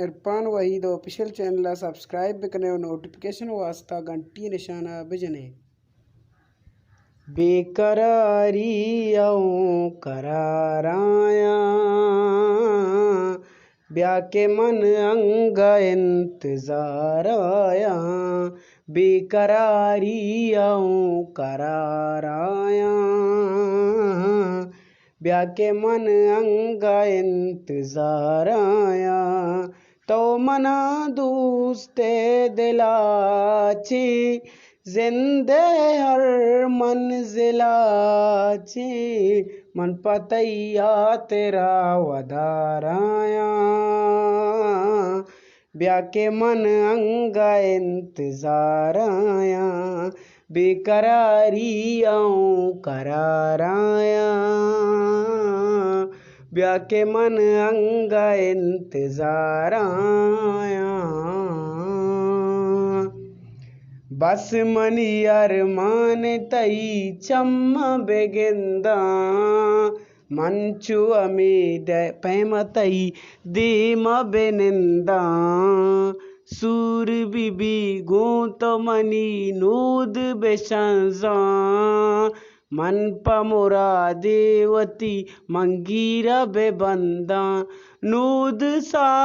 عرفان Waheed official channel ءَ سبسکرائب بکنے و نوٹیفکیشن واسطہ گھنٹی نشانہ بجنے۔ بے قراری ءَ اوں قرار آیاں، بیا کہ من انگہ انتظار آیاں۔ بے قراری ءَ اوں قرار آیاں، بیا کہ من انگہ انتظار آیاں۔ تو منا دوست دلا چے، زند ءِ ہر منزلا چے، من پہ تئی ہاترا ودار آیاں۔ بیا کہ من انگہ انتظار آیاں، بے قراری ءَ اوں قرار آیاں۔ بیا کہ من انگہ انتظار آیاں۔ بس منی ارمان تئی چم بگنداں، من چو ہمے دے-، پیم تئی دیم بننداں۔ سور بی بی گوں تو منی نود بشنزاں، من پہ مرادے وتی منگیر بہ بنداں۔ نود ساچان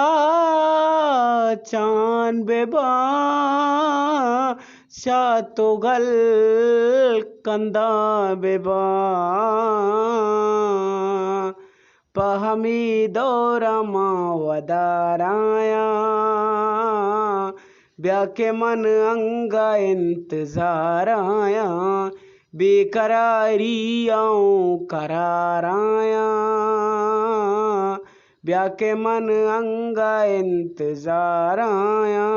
بہ باں، شات و گل کنداں بہ باں۔ پہ ہمے دور ءَ من ودار آیاں، بیا کہ من انگہ انتظار آیاں۔ بے قراری ءَ اوں قرار آیاں، بیا کہ من انگہ انتظار آیاں۔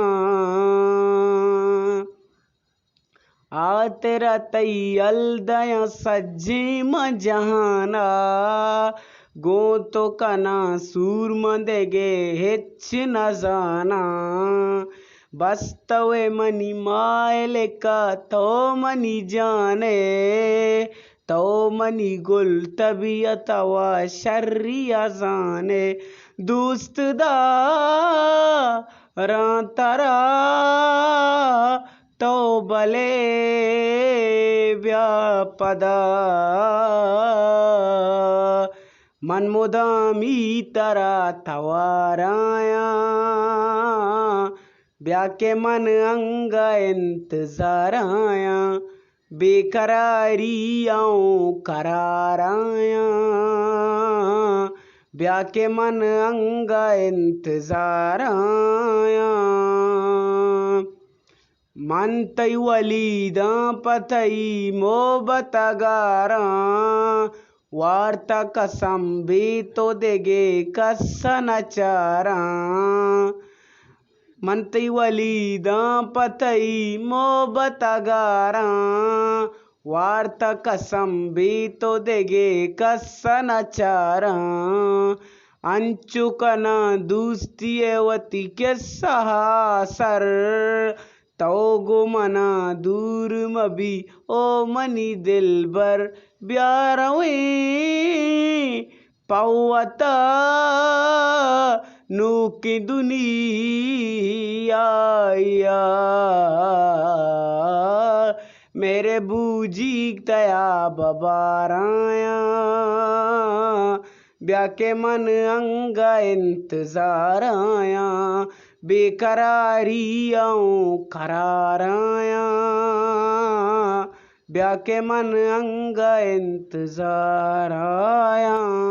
ہاترا تئی یل دیاں سجیں من جہان ءَ، گوں تو کناں سور من دگہ ہچ نہ زاناں۔ بس تو ئے منی مالک ءُ تو منی جان ئے، تو منی گل طبیعت ءَ و شری ءَ زان ئے۔ دوست داراں ترا، تو بلے بیا پدا، من مدامی ترا توار آیاں۔ بیا کہ من انگہ انتظار آیاں، بے قراری ءَ اوں قرار آیاں۔ بیا کہ من انگہ انتظار آیاں۔ من تئی ولیداں، پہ تئی محبت ءَ گاراں، وارتہ قسم بے تو دگہ کس ءَ نہ چاراں۔ من تئی ولیداں، پہ تئی محبت ءَ گاراں، وارتہ قسم بے تو دگہ کس ءَ نہ چاراں۔ انچو کناں دوستی ءَ وتی قصہ ءَ سر، تو گوں منا دور مبی او منی دلبر۔ بیا رویں پہ وتا نوکیں دنیا ءَ، میرے بوجیگ تیا ببار آیاں۔ بیا کہ من انگہ انتظار آیاں، بے قراری ءَ اوں قرار آیاں۔ بیا کہ من انگہ انتظار آیاں۔